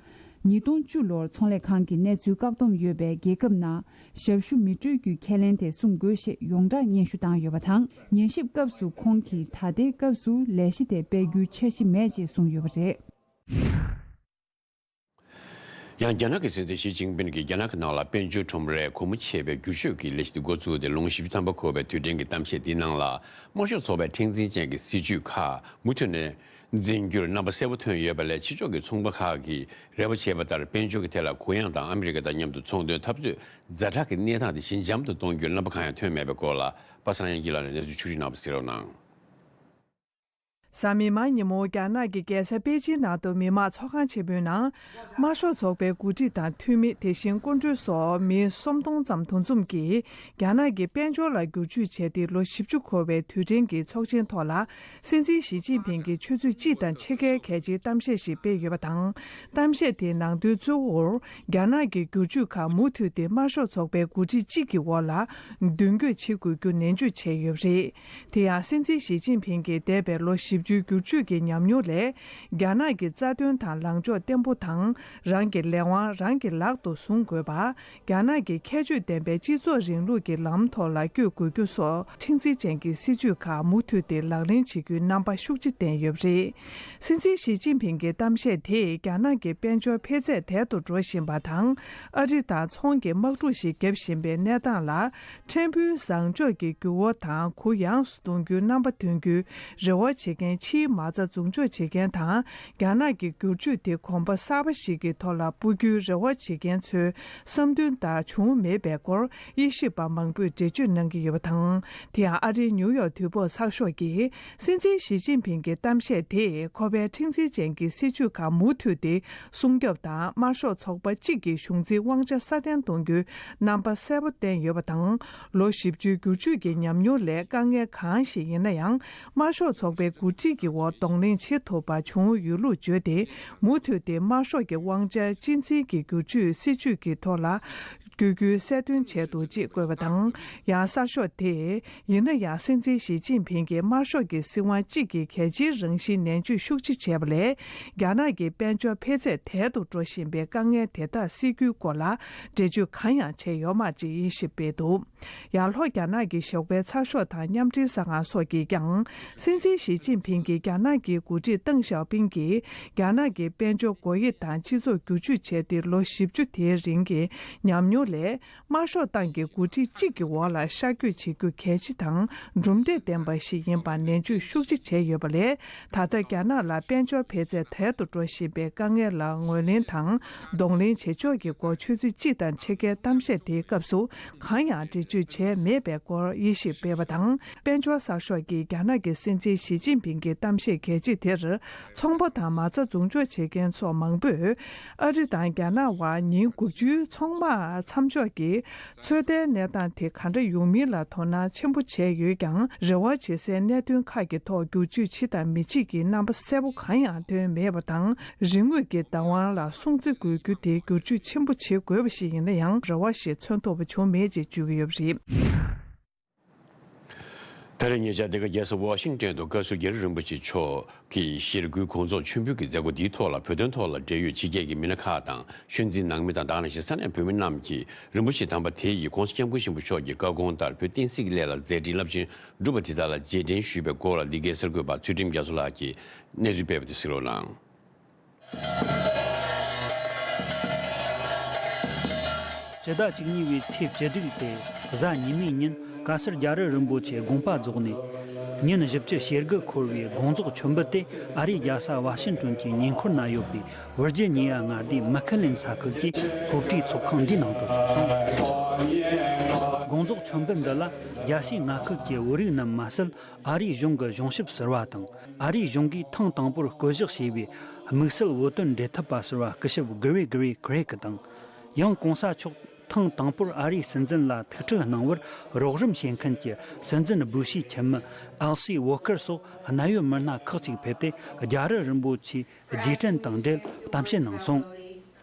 ཉིས་སྟོང་བཅུ་ལོར་ཚོང་ལས་ཁང་གི་གནས་ཚུལ་བཀག་སྡོམ་ཡོད་པའི་རྒྱལ་ཁབ་ནང་ཞབས་ཞུ་མི་སྤྲོད་རྒྱུའི་ཁས་ལེན་དེ་སྲུང་དགོས་ཞེས་ཡོངས་གྲགས་སྙན་ཞུ་བཏང་ཡོད་པ་དང་། ཉན་ཞིབ་སྐབས་སུ་ཁོང་གིས་ད་ལྟའི་སྐབས་སུ་ལས་གཞི་དེ་སྤེལ་རྒྱུའི་འཆར་གཞི་མེད་ཅེས་གསུངས་ཡོད་པ་རེད། ཡང་རྒྱ་ནག་གི་སྲིད་འཛིན་ཞི་ཅིན་ཕིན་གྱིས་རྒྱ་ནག་གི་ནང་ལ་དཔལ་འབྱོར་ཁྲོམ་རའི་སྒོ་མོ་ཕྱེ་བའི་བསྒྱུར་བཅོས་ཀྱི་ལས་གཞི་དེ་འགོ་བཙུགས་ཏེ་ལོ་ངོ་བཞི་བཅུ་ཐམ་པ་འཁོར་བའི་དུས་དྲན་གྱི་གཏམ་བཤད་འདིའི་ནང་ལ། དམར་ཤོག་ཚོགས་པའི་མཁྲེགས་འཛིན་ཅན་གྱི་སྲིད་ཇུས་ཁག་མུ་མཐུད་ནས་འཛིན་རྒྱུར་རྣམ་པ་གསལ་པོ་ཐོན་ཡོད་པ་ལས། ཕྱི་ཕྱོགས་ཀྱི་ཚོང་པ་ཁག་གིས་རེ་བ་བྱས་པ་ལྟར་དཔལ་འབྱོར་གྱི་ཐད་ལ་གུ་ཡངས་དང་ཨ་མི་རི་ཀ་དང་མཉམ་དུ་ཚོང་དོན་འཐབ་རྩོད་ཛ་དྲག་གི་གནས་སྟངས་དེ་ཞི་འཇམ་དུ་གཏོང་རྒྱུར་རྣམ་པ་གང་ཡང་ཐོན་མེད་པའི་སྐོར་ལ། པ་སངས་དབྱངས་སྐྱིད་ལགས་ནས་གནས་ཚུལ་ཕྱོགས་སྒྲིག་གནང་བ་གསན་རོགས་གནང་། གཟའ་མིག་དམར་ཉིན་མོ་རྒྱ་ནག་གི་རྒྱལ་ས་པེ་ཅིན་ནང་དུ་མི་དམངས་ཚོགས་ཁང་ཆེན་མོའི་ནང་། དམར་ཤོག་ཚོགས་པའི་འགོ་ཁྲིད་དང་འཐུས་མི། དེ་བཞིན་སྐུ་མགྲོན་སོགས་མི་སུམ་སྟོང་ཙམ་འདུ་འཛོམས་ཀྱིས། རྒྱ་ནག་གི་དཔལ་འབྱོར་ལ་བསྒྱུར་བཅོས་བྱས་ཏེ་ལོ་བཞི་བཅུ་འཁོར་བའི་དུས་དྲན་གྱི་ཚོགས་ཆེན་ཐོག་ལ། སྲིད་འཛིན་ཞི་ཅིན་ཕིང་གིས་ཆུ་ཚོད་གཅིག་དང་ཕྱེད་ཀའི་གལ་ཆེའི་གཏམ་བཤད་ཞིག་སྤེལ་ཡོད་པ་དང་། གཏམ་བཤད་དེའི་ནང་དོན་གཙོ་བོར། རྒྱ་ནག་གི་བསྒྱུར་བཅོས་ཁག་མུ་མཐུད་དེ་དམར་ཤོག་ཚོགས་པའི་འགོ་ཁྲིད་གཅིག་གི་འོག་ལ་མདུན་སྐྱོད་བྱེད་དགོས་རྒྱུ་ནན་བརྗོད་བྱས་ཡོད་པ་རེད། དེ་ཡང་སྲིད་འཛིན་ཞི་ཅིན་ཕིང་གིས་འདས་པའི་ལོ་བཞི་བཅུའི་བསྒྱུར་བཅོས་ཀྱི་ཉམས་མྱོང་ལས། རྒྱ་ནག་གི་རྩ་དོན་དང་ལངས་ཕྱོགས་བརྟན་པོ་དང་། རང་གི་ལས་དབང་རང་གི་ལག་ཏུ་བཟུང་དགོས་པ། རྒྱ་ནག་གི་ཁྱད་ཆོས་ལྡན་པའི་སྤྱི་ཚོགས་རིང་ལུགས་ཀྱི་ལམ་ཐོག་ལ་བསྐྱོད་དགོས་རྒྱུ་སོགས་མཁྲེགས་འཛིན་ཅན་གྱི་སྲིད་ཇུས་ཁག་མུ་མཐུད་དེ་ལག་ལེན་བྱེད་རྒྱུའི་རྣམ་པ་ཤུགས་ཆེ་བསྟན་ཡོད་པ་རེད། སྲིད་འཛིན་ཞི་ཅིན་ཕིང་གི་གཏམ་བཤད་དེས་རྒྱ་ནག་གི་དཔལ་འབྱོར་འཕེལ་ཚད་དལ་དུ་འགྲོ་བཞིན་པ་དང་། ཨ་རི་དང་ཚོང་གི་དམག་འཁྲུག་ཞིག་བརྒྱབ་བཞིན་པའི་གནས་སྟངས་ལ། ཕྲན་བུའི་བཟང་ཕྱོགས་ཀྱི་འགྱུར་བ་དང་གུ་ཡངས་སུ་གཏོང་རྒྱུའི་རྣམ་པ་ཐོན་རྒྱུའི་རེ་བ་བྱེད་མཁན་ཕྱིའི་མ་རྩ་འཛུགས་འཇོག་བྱེད་མཁན་དང་། རྒྱ་ནག་གི་བསྒྱུར་བཅོས་དེ་གོམ་པ་གསར་པ་ཞིག་གི་ཐོག་ལ་སྤོ་རྒྱུའི་རེ་བ་བྱེད་མཁན་ཚོའི་བསམ་འདུན་ལྟར་བྱུང་མེད་པའི་སྐོར་དབྱེ་ཞིབ་པ་མང་པོས་འགྲེལ་བརྗོད་གནང་གི་ཡོད་པ་དང་། དེ་ཡང་ཨ་རིའི་ནིའུ་ཡོག་དུས་བབ་ཚགས་ཤོག་གིས། སྲིད་འཛིན་ཞི་ཅིན་ཕིང་གི་གཏམ་བཤད་དེས་ཁོ་པའི་མཁྲེགས་འཛིན་ཅན་གྱི་སྲིད་ཇུས་ཁག་མུ་མཐུད་དེ་སྲུང་སྐྱོབ་དང་། དམར་ཤོག་ཚོགས་པ་གཅིག་གི་གཞུང་འཛིན་དབང་ཆ་སྲ་བརྟན་གཏོང་རྒྱུའི་རྣམ་པ་གསལ་པོ་བསྟན་ཡོད་པ་དང་། ལོ་བཞི་བཅུའི་བསྒྱུར་བཅོས་ཀྱི་ཉམས་མྱོང་ལས། དཀའ་ངལ་གང་ཞིག་ཡིན་ན་ཡང་། དམར་ཤོག་ཚོགས་པའི་འགོ་ཁྲིད་ཀྱི་འོག་གདོང་ལེན་བྱེད་ཐུབ་པ་བྱུང་ཡོད་ལུགས་བརྗོད་དེ། མུ་མཐུད་དེ་དམར་ཤོག་གི་དབང་ཆ་གཅེས་འཛིན་གྱི་བསྒྱུར་བཅོས་སྲིད་ཇུས་ཀྱི་ཐོག་ལ། བསྐྱོད་རྒྱུའི་གསལ་སྟོན་བྱས་འདུག་ཅེས་བཀོད་པ་དང་། ཡང་གསར་ཤོག་དེས། ཡིན་ན་ཡང་། སྲིད་འཛིན་ཞི་ཅིན་ཕིང་གིས་དམར་ཤོག་གི་སྲིད་དབང་གཅིག་གི་གལ་ཆེའི་རང་བཞིན་ནན་བརྗོད་ཤུགས་ཆེ་བྱས་པ་ལས། རྒྱ་ནག་གི་དཔལ་འབྱོར་འཕེལ་ཚད་དལ་དུ་འགྲོ་བཞིན་པའི་དཀའ་ངལ་དེ་དག་སེལ་རྒྱུའི་སྐོར་ལ་འགྲེལ་བརྗོད་གང་ཡང་བྱས་ཡོད་མ་རེད་ཅེས་དབྱེ་ཞིབ་སྤེལ་འདུག་ཡང་ལྷོ་རྒྱ་ནག་གི་ཞོགས་པའི་ཚགས་ཤོག་དང་མཉམ་འབྲེལ་གསར་ཁང་སོགས་ཀྱིས་ཀྱང་། སྲིད་འཛིན་ཞི་ཅིན་ཕིང་གིས་རྒྱ་ནག་གི་འགོ་ཁྲིད་ཏེང་ཞའོ་ཕིང་གིས་རྒྱ་ནག་གི་དཔལ་འབྱོར་སྒོ་དབྱེ་དང་སྤྱི་ཚོགས་བསྒྱུར་བཅོས་བྱས་ཏེ་ལོ་བཞི་བཅུ་དེའི་རིང་གི་ཉམས་མྱོང་ལས། དམར་ཤོག་ཏང་གི་འགོ་ཁྲིད་གཅིག་གི་འོག་ལ་ཤར་བསྐྱོད་བྱེད་རྒྱུ་གལ་ཆེ་དང་གྲུབ་འབྲས་ལྡན་པ་ཞིག་ཡིན་པར་ནན་བརྗོད་ཤུགས་ཆེ་བྱས་ཡོད་པ་ལས། ད་ལྟ་རྒྱ་ནག་ལ་དཔལ་འབྱོར་འཕེལ་ཚད་དལ་དུ་འགྲོ་བཞིན་པའི་དཀའ་ངལ་ལ་ངོས་ལེན་དང་གདོང་ལེན་བྱེད་ཕྱོགས་ཀྱི་སྐོར་ཆུ་ཚོད་གཅིག་དང་ཕྱེད་ཀའི་གཏམ་བཤད་དེའི་སྐབས་སུ་གང་ཡང་འགྲེལ་བརྗོད་བྱས་མེད་པའི་སྐོར་དབྱེ་ཞིབ་སྤེལ་བ་དང་། དཔལ་འབྱོར་གསར་ཤོག་གིས་རྒྱ་ནག་གི་སྲིད་འཛིན་ཞི་ཅིན་ཕིང་གི་གཏམ་བཤད་གལ་ཆེ་དེར། ཚོང་པ་དང་མ་རྩ་འཛུགས་འཇོག་བྱེད་མཁན་ཚོ་མང་པོས། ཨ་རི་དང་རྒྱ་ནག་དབར་ཉིན་དགུ་བཅུའི་ཚོང་དམག་མཚམས་འཇོག་གིས། ཚོད་ལྟའི་གནས་སྟངས་དེ་ག་འདྲ་ཡོང་མིན་ལ་དོ་སྣང་ཆེན་པོ་བྱས་ཡོད་ཀྱང་། རེ་བ་བྱེད་སའི་གནད་དོན་ཁག་གི་ཐོག་བསྒྱུར་བཅོས་བྱེད་དང་མི་བྱེད་ཀྱི་རྣམ་པ་གསལ་པོ་གང་ཡང་ཐོན་མེད་པ་དང་། རིག་དངོས་ཀྱི་བདག་དབང་ལ་སྲུང་བརྩི་དགོས་རྒྱུ་དེ་བསྒྱུར་བཅོས་ཆེན་པོ་བྱེད་དགོས་པ་ཞིག་ཡིན་ན་ཡང་། རེ་བ་ཞིག་མཚོན་ཐུབ་པ་བྱུང་མེད་ཅེས་བརྗོད་ཀྱི་ཡོད་པ་རེད། ད་རེས་ཉེ་ཆར་འདི་ག་རྒྱལ་ས་ཝ་ཤིང་ཏོན་དུ་བཀའ་ཟུར་རྒྱ་རི་རིན་པོ་ཆེ་མཆོག་གིས་ཤེལ་སྒོའི་གོང་ཚོགས་མཆོད་འབུལ་གྱི་མཛད་སྒོ་འདིའི་ཐོག་ལ་བོད་དོན་ཐོག་ལ་འབྲེལ་ཡོད་ཕྱི་རྒྱལ་གྱི་མི་སྣ་ཁག་དང་། ཤོད་འཛིན་ནང་མི་དང་། དེ་ནང་བཞིན་ས་གནས་བོད་མི་རྣམས་ཀྱིས་རིན་པོ་ཆེ་དམ་པ་དེ་ཡི་གོང་ས་སྐྱབས་མགོན་ཆེན་པོ་མཆོག་གི་བཀའ་དགོངས་ལྟར་བོད་བསྟན་སྲིད་ཀྱི་སླད་ལ་མཛད་འཕྲིན་རླབས་ཆེན་བསྒྲུབས་པ་དེ་དག་ལ་རྗེས་དྲན་ཞུས་པའི་སྐོར་ལ། འདི་གའི་གསར་འགོད་པ་ཚུལ་ཁྲིམས་རྒྱ་མཚོ་ལགས་ཀྱིས་གནས་ཚུལ་སྤེལ་བ་དེ་གཟིགས་རོགས་གནང་། སྤྱི་ཟླ་བཅུ་གཉིས་པའི་ཚེས་བཅུ་དྲུག་སྟེ་གཟའ་ཉི་མའི་ཉིན་བཀའ་ཟུར་རྒྱ་རི་རིན་པོ་ཆེ་དགོངས་པ་རྫོགས་ནས། ཉིན་བཞི་བཅུ་ཞེ་དགུ་འཁོར་བའི་དགོངས་རྫོགས་མཆོད་འབུལ་དེ་ཨ་རིའི་རྒྱལ་ས་ཝ་ཤིང་ཏོན་གྱི་ཉེ་འཁོར་ན་ཡོད་པའི་ཝིར་ཇི་ནི་ཡ་མངའ་སྡེའི་མི་ཁི་ལིན་ས་ཁུལ་གྱི་སློབ་གྲྭའི་ཚོགས་ཁང་འདིའི་ནང་དུ་ཚོགས་སོང་། དགོངས་རྫོགས་མཆོད་འབུལ་འདི་ལ་རྒྱལ་སའི་མངའ་ཁུལ་གྱི་བོད་རིགས་རྣམས་མ་ཟད། ཨ་རིའི་གཞུང་གི་གཞུང་ཞབས་ཟུར་པ་དང་། ཨ་རིའི་གཞུང་གིས་ཐེངས་དང་པོར་བསྐོ་གཞག་བྱས་པའི་དམིགས་བསལ་བོད་དོན་འབྲེལ་མཐུད་པ་ཟུར་པ་སྐུ་ཞབས་གྷི་རི་གྷི་རི་ཁི་རེག་དང་། ཡང་གོང་ས་མཆོག་ཐེངས་དང་པོར་ཨ་རིའི་སྲིད་འཛིན་ལ་ཐུག་འཕྲད་གནང་བར་རོགས་རམ་བྱེད་མཁན་གྱི་སྲིད་འཛིན་སྦུ་ཤི་ཁྱིམ་མི་ཨལ་སི་ཝོ་ཀར་སོགས་གནད་ཡོད་མི་སྣ་ཁག་ཅིག་ཕེབས་ཏེ། རྒྱལ་རབས་རིན་པོ་ཆེའི་རྗེས་དྲན་དང་འབྲེལ་གཏམ་བཤད་གནང་སོང་།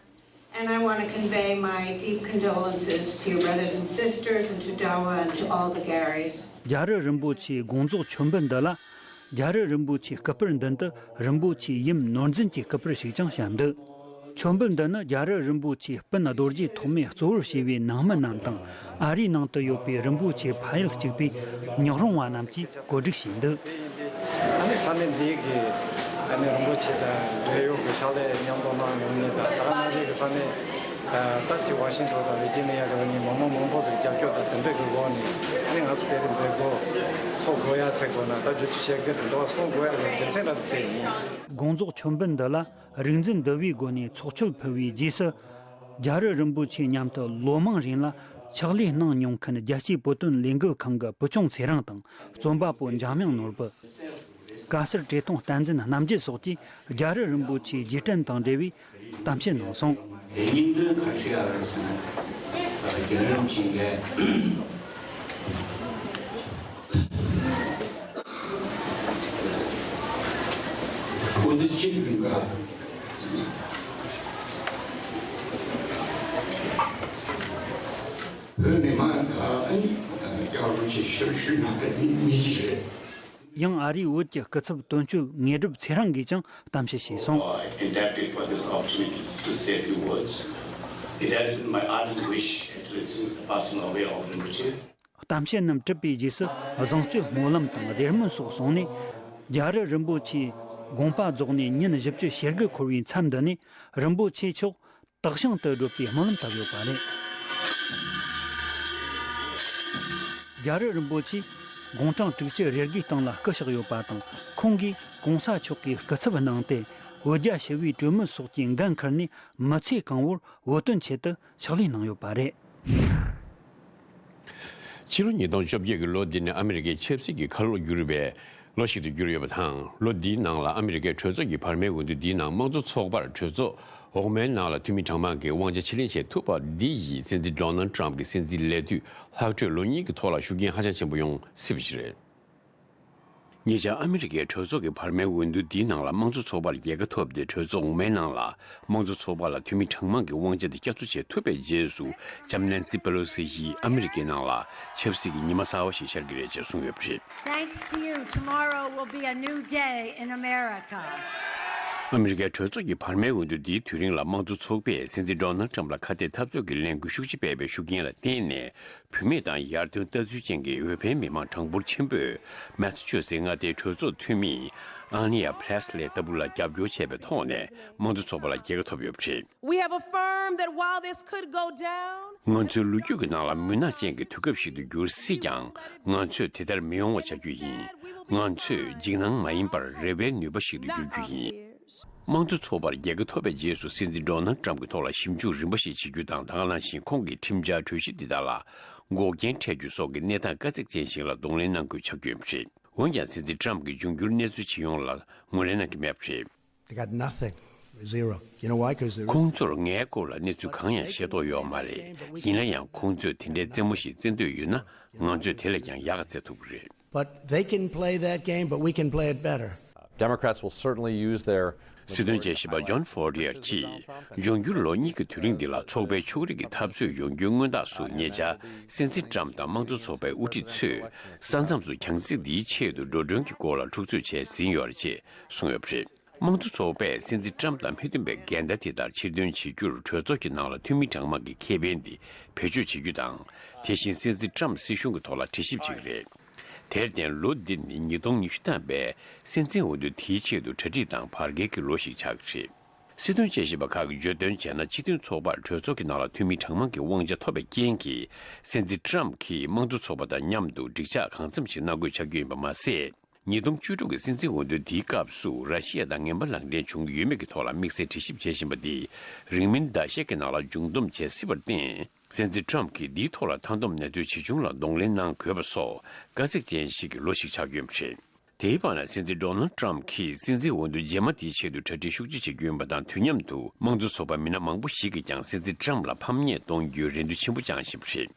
And I want to convey my deep condolences to your brothers and sisters and to Dawa and to all the Garys. རྒྱལ་རབས་རིན་པོ་ཆེའི་དགོངས་རྫོགས་མཆོད་འབུལ་འདི་ལ། རྒྱལ་རབས་རིན་པོ་ཆེའི་སྐུ་པར་མདུན་དུ་རིན་པོ་ཆེའི་ཡུམ་ནོར་འཛིན་གྱི་སྐུ་པར་ཞིག་ཀྱང་བཤམས་འདུག་མཆོད་འབུལ་འདི་ནི་རྒྱལ་རབས་རིན་པོ་ཆེའི་སྤུན་རྡོ་རྗེ་ཐོགས་མེད་གཙོ་བོར་བྱས་པའི་ནང་མི་རྣམས་དང་། ཨ་རིའི་ནང་དུ་ཡོད་པའི་རིན་པོ་ཆེ་ཕ་ཡུལ་གཅིག་པའི་ཉག་རོང་བ་རྣམས་ཀྱིས་གོ་སྒྲིག་བྱས་འདུག་ཨ་ནི་ས་གནས་འདིའི་གི་ཨ་ནི་རིན་པོ་ཆེ་དང་འབྲེལ་ཡོད་ཀྱི་ཕྱག་ལས་མཉམ་དུ་གནང་མྱོང་མཁན་དང་། ད་ག་ནང་བཞིན་གྱི་ས་གནས་ད་ལྟ་གི་ཝ་ཤིང་ཊོན་དང་ཝི་ཇི་ནི་ཡ་གི་ཨ་ནི་མི་མང་མང་པོ་ཞིག་རྒྱབ་སྐྱོར་དང་དེ་འདྲ་གི་སྒོ་ནས། ཨ་ནི་ང་ཚོ་དེ་རིང་མཛད་སྒོ་ཚོགས་དགོས་ཡ་ཚེ་དགོས་ན་ད་བསྒྱུར་བཅོས་བྱེད་དགོས་དེ་འདྲ་བ་གསུང་དགོས་ཡ་གི་དོན་ཚན་ར་དེ་ཡིན། དགོངས་རྫོགས་མཆོད་འབུལ་འདི་ལ་རིག་འཛིན་འདུལ་བའི་སྒོ་ནས་ཚོགས་མཆོད་ཕུལ་བའི་རྗེས་སུ། རྒྱལ་རབས་རིན་པོ་ཆེ་མཉམ་དུ་ལོ་མང་རིང་ལ་ཕྱག་ལས་གནང་མྱོང་མཁན་རྒྱལ་སྤྱིའི་བོད་དོན་ལས་འགུལ་ཁང་གི་བུ་ཆུང་ཚེ་རིང་དང་རྩོམ་པ་པོ་འཇམ་དབྱངས་ནོར་བུ། བཀའ་ཟུར་བཀྲས་མཐོང་བསྟན་འཛིན་རྣམ་རྒྱལ་སོགས་ཀྱིས་རྒྱལ་རབས་རིན་པོ་ཆེའི་རྗེས་དྲན་དང་འབྲེལ་བའི་གཏམ་བཤད་གནང་སོང་། དེ་སྙིང་དོན་ག་ཚོད་ཡར་སོང་། རྒྱལ་རབས་ཅིག་ལས། སྐུ་ཚེ་ཆེ་རིང་ག་བོད་མི་མང་ག་ཨ་ནི་རྒྱལ་རབས་ཅིག་ཞབས་ཞུ་གནང་མཁན་མི་གཅིག་རེད། ཡང་ཨ་རིའི་བོད་ཀྱི་སྐུ་ཚབ་དོན་གཅོད་དངོས་གྲུབ་ཚེ་རིང་གིས་ཀྱང་གཏམ་བཤད་བྱས་སོང་། Indebted for this opportunity to say a few words. It has been my ardent wish, actually, since the passing away of Rinpoche. གཏམ་བཤད་རྣམས་གྲུབ་པའི་རྗེས་སུ་བཟང་སྤྱོད་སྨོན་ལམ་དང་བདེ་སྨོན་སོགས་གསུངས་ནས། རྒྱལ་རབས་རིན་པོ་ཆེའི་དགོངས་པ་རྫོགས་ནས་ཉིན་བཞི་བཅུ་ཞེ་དགུ་འཁོར་བའི་མཚམས་འདི་ནས་རིན་པོ་ཆེ་མཆོག་དག་ཞིང་དུ་བགྲོད་པའི་སྨོན་ལམ་བཏབ་ཡོད་པ་རེད། རྒྱལ་རབས་རིན་པོ་ཆེས་དགུང་གྲངས་དྲུག་ཅུ་རེ་དགུའི་སྟེང་ལ་སྐུ་གཤེགས་ཡོད་པ་དང་། ཁོང་གིས་གོང་ས་མཆོག་གི་སྐུ་ཚབ་གནང་སྟེ། བོད་རྒྱ་ཞི་བའི་གྲོས་མོལ་སོགས་ཀྱི་འགན་འཁུར་ནས་མི་ཚེ་གང་བོར་བོད་དོན་ཆེད་དུ་ཕྱག་ལས་གནང་ཡོད་པ་རེད། ཕྱི་ལོ་ཉིས་སྟོང་བཅོ་བརྒྱད་ཀྱི་ལོ་འདི་ནི་ཨ་མི་རི་ཀའི་ཆབ་སྲིད་ཀྱི་ཁ་ལོ་བསྒྱུར་བའི་ལོ་ཞིག་ཏུ་གྱུར་ཡོད་པ་དང་། ལོ་འདིའི་ནང་ལ་ཨ་མི་རི་ཀའི་གྲོས་ཚོགས་ཀྱི་བར་མའི་འོས་བསྡུ་འདིའི་ནང་དམངས་གཙོ་ཚོགས་པར་གྲོས་ཚོགས་འོག་མའི་ནང་ལ་འཐུས་མི་གྲངས་མང་གིས་དབང་ཆ་ཕྱིར་ལེན་བྱེད་ཐུབ་པ་འདི་ཡིས་སྲིད་འཛིན་ཌོ་ནལ་ཊམ་གྱི་སྲིད་འཛིན་ལས་དུས་ལྷག་འཕྲོས་ལོ་གཉིས་ཀྱི་ཐོག་ལ་ཤུགས་རྐྱེན་ཧ་ཅང་ཆེན་པོ་ཡོང་སྲིད་པ་ཞིག་རེད། ཉེ་ཆར་ཨ་མི་རི་ཀའི་གྲོས་ཚོགས་ཀྱི་བར་མའི་འོས་བསྡུ་འདིའི་ནང་ལ་དམངས་གཙོ་ཚོགས་པར་རྒྱལ་ཁ་ཐོབ་སྟེ། གྲོས་ཚོགས་འོག་མའི་ནང་ལ་དམངས་གཙོ་ཚོགས་པ་ལ་འཐུས་མི་གྲངས་མང་གི་དབང་ཆ་དེ་བསྐྱར་གསོ་བྱེད་ཐུབ་པའི་རྗེས་སུ། ལྕམ་ནན་སི་པེ་ལོ་སི་ཡིས་ཨ་མི་རི་ཀའི་ནང་ལ་ཆབ་སྲིད་ཀྱི་ཉི་མ་གསར་བ་ཞིག་ཤར་གྱི་རེད་ཅེས་གསུངས་ཡོད་པ་རེད། Thanks to you, tomorrow will be a new day in America. ཨ་མི་རི་ཀའི་གྲོས་ཚོགས་ཀྱི་བར་མའི་འོས་བསྡུ་འདིའི་དུས་རིང་ལ། དམངས་གཙོ་ཚོགས་པས་སྲིད་འཛིན་ཌོ་ནལ་ཊམ་ལ་ཁ་གཏད་འཐབ་རྩོད་ཀྱི་ལས་འགུལ་ཤུགས་ཆེ་སྤེལ་བའི་ཤུགས་རྐྱེན་ལ་བརྟེན་ནས། བུད་མེད་དང་ཡར་ཐོན་ལྟ་ཚུལ་ཅན་གྱི་འོས་འཕེན་མི་མང་གྲངས་འབོར་ཆེན་པོས་མེ་སི་ཆུ་སེ་མངའ་སྡེའི་གྲོས་ཚོགས་འཐུས་མི་ཨ་ནི་ཡ་པྲེ་སི་ལེ་ལྟ་བུ་ལ་རྒྱབ་སྐྱོར་བྱས་པའི་ཐོག་ནས་དམངས་གཙོ་ཚོགས་པ་ལ་རྒྱལ་ཁ་ཐོབ་ཡོད་པ་རེད། We have affirmed that while this could go down, ང་ཚོའི་ལོ་རྒྱུས་ཀྱི་ནང་ལ་མུན་ནག་ཅན་གྱི་དུས་སྐབས་ཤིག་ཏུ་འགྱུར་སྲིད་ཀྱང་། ང་ཚོས་དེ་ལྟར་མི་ཡོང་བ་བྱ་རྒྱུ་ཡིན། ང་ཚོས་འཇིགས་སྣང་མ་ཡིན་པར་རེ་བའི་ནུས་པ་ཞིག་ཏུ་འགྱུར་རྒྱུ་ཡིན། དམངས་གཙོ་ཚོགས་པར་རྒྱལ་ཁ་ཐོབ་པའི་རྗེས་སུ། སྲིད་འཛིན་ཌོ་ནལ་ཊམ་གྱི་ཐོག་ལ་ཞིབ་འཇུག་རིམ་པ་ཞིག་བྱེད་རྒྱུ་དང་། ད་ག་ནང་བཞིན་ཁོང་གི་ཁྲིམས་འཆར་གྲོས་གཞི་འདི་དག་ལ་འགོག་རྐྱེན་འཕྲད་རྒྱུ་སོགས་ཀྱི་གནས་སྟངས་དཀའ་ཚེགས་ཅན་ཞིག་ལ་གདོང་ལེན་གནང་དགོས་ཆགས་ཀྱི་ཡོད་པ་རེད། འོན་ཀྱང་། སྲིད་འཛིན་ཊམ་གྱིས་འབྱུང་འགྱུར་གནས་ཚུལ་ཇི་ཡོང་ལ་ངོས་ལེན་གནང་གི་མེད་པ་རེད། They got nothing. Zero. You know why? 'Cause there is ཁོང་ཚོར་ངའི་སྐོར་ལ་གནས་ཚུལ་གང་ཡང་ཤེས་རྟོགས་ཡོད་མ་རེད། ཡིན་ན་ཡང་། ཁོང་ཚོས་དེ་འདྲའི་རྩེད་མོ་ཞིག་རྩེ་འདོད་ཡོད་ན། ང་ཚོས་དེ་ལས་ཀྱང་ཡག་ག་རྩེ་ཐུབ་ཀྱི་རེད། But they can play that game, but we can play it better. Democrats will certainly use their སྲིད་དོན་དཔྱད་ཞིབ་པ་ཇོན་ཧྥོ་ཌི་ཡར་གྱིས། འབྱུང་འགྱུར་ལོ་གཉིས་ཀྱི་དུས་རིང་འདི་ལ་ཚོགས་པའི་ཕྱོགས་རིས་ཀྱི་འཐབ་རྩོད་ཡོང་རྒྱུའི་སྔོན་རྟགས་སུ། ཉེ་ཆར་སྲིད་འཛིན་ཊམ་དང་དམངས་གཙོ་ཚོགས་པའི་དབུ་ཁྲིད་ཚོས་ས་མཚམས་སུ་གྱང་རྩེག་འདིའི་ཆེད་དུ་འགྲོ་གྲོན་གྱི་སྐོར་ལ་འཁྲུག་རྩོད་བྱས་ཟིན་ཡོད་རེད་ཅེས་གསུངས་ཡོད་པ་རེད། དམངས་གཙོ་ཚོགས་པས་སྲིད་འཛིན་ཊམ་དང་མི་མཐུན་པའི་འགལ་ཟླ་དེ་དག་ཕྱིར་འདོན་བྱེད་རྒྱུར། གྲོས་ཚོགས་ཀྱི་ནང་ལ་འཐུས་མི་གྲངས་མང་གི་ཁེ་ཕན་དེ་བེད་སྤྱོད་བྱེད་རྒྱུ་དང་། དེ་བཞིན་སྲིད་འཛིན་ཊམ་སྲིད་གཞུང་གི་ཐོག་ལ་དྲི་ཞིབ་བྱེད་ཀྱི་རེད། དེར་བརྟེན། ལོ་འདི་ནི་ཉིས་སྟོང་ཉི་ཤུ་ཐམ་པའི་སྲིད་འཛིན་འོས་བསྡུ་དེའི་ཆེད་དུ་གྲ་སྒྲིག་དང་བར་བརྒལ་གྱི་ལོ་ཞིག་ཆགས་ཀྱི་རེད། སྲིད་དོན་དཔྱད་ཞིབ་པ་ཁག་གིས་བརྗོད་དོན་བྱས་ན། སྤྱི་མཐུན་ཚོགས་པར་གྲོས་ཚོགས་ཀྱི་ནང་ལ་འཐུས་མི་གྲངས་མང་གི་དབང་ཆ་ཐོབ་པའི་རྐྱེན་གྱིས། སྲིད་འཛིན་ཊམ་གྱིས་དམངས་གཙོ་ཚོགས་པ་དང་མཉམ་དུ་འགྲིག་འཇགས་གང་འཚམ་ཞིག་གནང་དགོས་ཆགས་ཀྱི་ཡིན་པ་མ་ཟད། ཉིས་སྟོང་བཅུ་དྲུག་གི་སྲིད་འཛིན་འོས་བསྡུ་འདིའི་སྐབས་སུ་ར་ཤི་ཡ་དང་ངན་པ་ལག་འབྲེལ་བྱུང་ཡོད་མེད་ཀྱི་ཐོག་ལ་དམིགས་བསལ་དྲི་ཞིབ་བྱེད་བཞིན་པ་འདི་རིང་མིན་ཟླ་ཤས་ཀྱི་ནང་ལ་མཇུག་བསྡོམས་བྱེད་སྲིད་པར་བརྟེན། སྲིད་འཛིན་ཊམ་གྱིས་འདིའི་ཐོག་ལ་མཐའ་སྡོམ་གནས་ཚུལ་ཇི་བྱུང་ལ་གདོང་ལེན་གནང་དགོས་པ་སོགས་དཀའ་ཚེགས་ཅན་ཞིག་གི་ལོ་ཞིག་ཆགས་ཀྱི་ཡོད་པ་རེད། དེའི་བར་ན་སྲིད་འཛིན་ཌོ་ནལ་ཊམ་གྱིས་སྲིད་འཛིན་འོས་བསྡུ་རྗེས་མ་དེའི་ཆེད་དུ་གྲ་སྒྲིག་ཤུགས་ཆེ་བྱེད་ཀྱི་ཡོད་པ་དང་། དུས་མཉམ་དུ་དམངས་གཙོ་ཚོགས་པ་མི་སྣ་མང་པོ་ཞིག་གིས་ཀྱང་སྲིད་འཛིན་ཊམ་ལ་ཕམ་ཉེས་གཏོང་རྒྱུའི་རེ་འདུན་ཆེན་པོ་བཅངས་བཞིན་པ་རེད།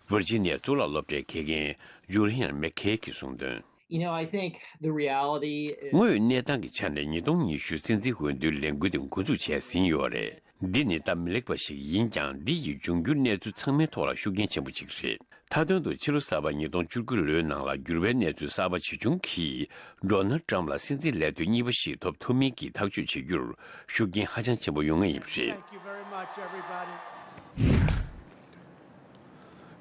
ཝིར་ཇི་ནི་ཡ་གཙུག་ལག་སློབ་གྲྭའི་དགེ་རྒན་ཇུ་ལི་ཡན་མེག་ཁེ་གིས་གསུངས་དོན། You know, I think the reality is དངོས་ཡོད་གནས་སྟངས་ཀྱི་ཆ་ནས་ཉིས་སྟོང་ཉི་ཤུ་སྲིད་འཛིན་འོས་བསྡུའི་ལས་འགུལ་དེ་འགོ་འཛུགས་བྱས་ཟིན་ཡོད་རེད། འདི་ནི་སྟབས་མི་ལེགས་པ་ཞིག་ཡིན་ཀྱང་། འདི་ཡིས་འབྱུང་འགྱུར་གནས་ཚུལ་ཚང་མའི་ཐོག་ལ་ཤུགས་རྐྱེན་ཆེན་པོ་ཅིག་རེད། མཐའ་དོན་དུ་ཕྱི་ལོ་གསར་པ་ཉིས་སྟོང་བཅུ་དགུ་ལོའི་ནང་ལ་འགྱུར་བའི་གནས་ཚུལ་གསར་པ་ཇི་བྱུང་གིས་ཌོ་ནལ་ཊམ་ལ་སྲིད་འཛིན་ལས་དོན་གཉིས་པ་ཞིག་ཐོབ་ཐུབ་མིན་གྱི་ཐག་གཅོད་བྱེད་རྒྱུར་ཤུགས་རྐྱེན་ཧ་ཅང་ཆེན་པོ་ཡོང་ངེས་ཡིན་པ་རེད། Thank you very much, everybody.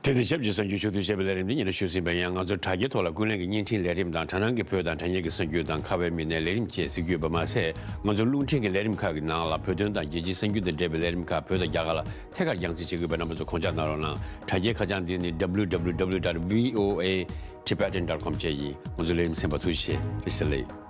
དེ་དང་ཆབས་ཅིག་གསར་འགྱུར་ཕྱོགས་བསྡུས་བྱས་པའི་ལས་རིམ་འདི་ཉིད་ལ་ཞུས་ཟིན་པ་ཡིན། ང་ཚོ་དྲ་རྒྱའི་ཐོག་ལ་ཀུན་གླེང་གི་བརྙན་འཕྲིན་ལས་རིམ་དང་། དྲ་སྣང་གི་བོད་དང་དྲ་བརྙན་གྱི་གསར་འགྱུར་དང་། ཁ་བའི་མི་སྣའི་ལས་རིམ་བཅས་གཟིགས་རྒྱུ་ཡོད་པ་མ་ཟད། ང་ཚོ་རླུང་འཕྲིན་གྱི་ལས་རིམ་ཁག་གི་ནང་ལ་བོད་དོན་དང་རྒྱལ་སྤྱིའི་གསར་འགྱུར་དང་འབྲེལ་བའི་ལས་རིམ་ཁག་བོད་དང་རྒྱ་གར་ལ་ཐད་ཀར་རྒྱང་སྲིང་བྱེད་ཀྱི་ཡོད་པས། རྣམ་པ་ཚོ་དགོངས་འཇགས་གནང་རོགས་གནང་། དྲ་རྒྱའི་ཁ་བྱང་འདི་ནི་W W W dot V O A Tibetan dot com བཅས་ཡིན། ང་ཚོ་ལས་རིམ་གསན་པར་ཐུགས་རྗེ་ཆེ། བཀྲ་ཤིས་བདེ་ལེགས།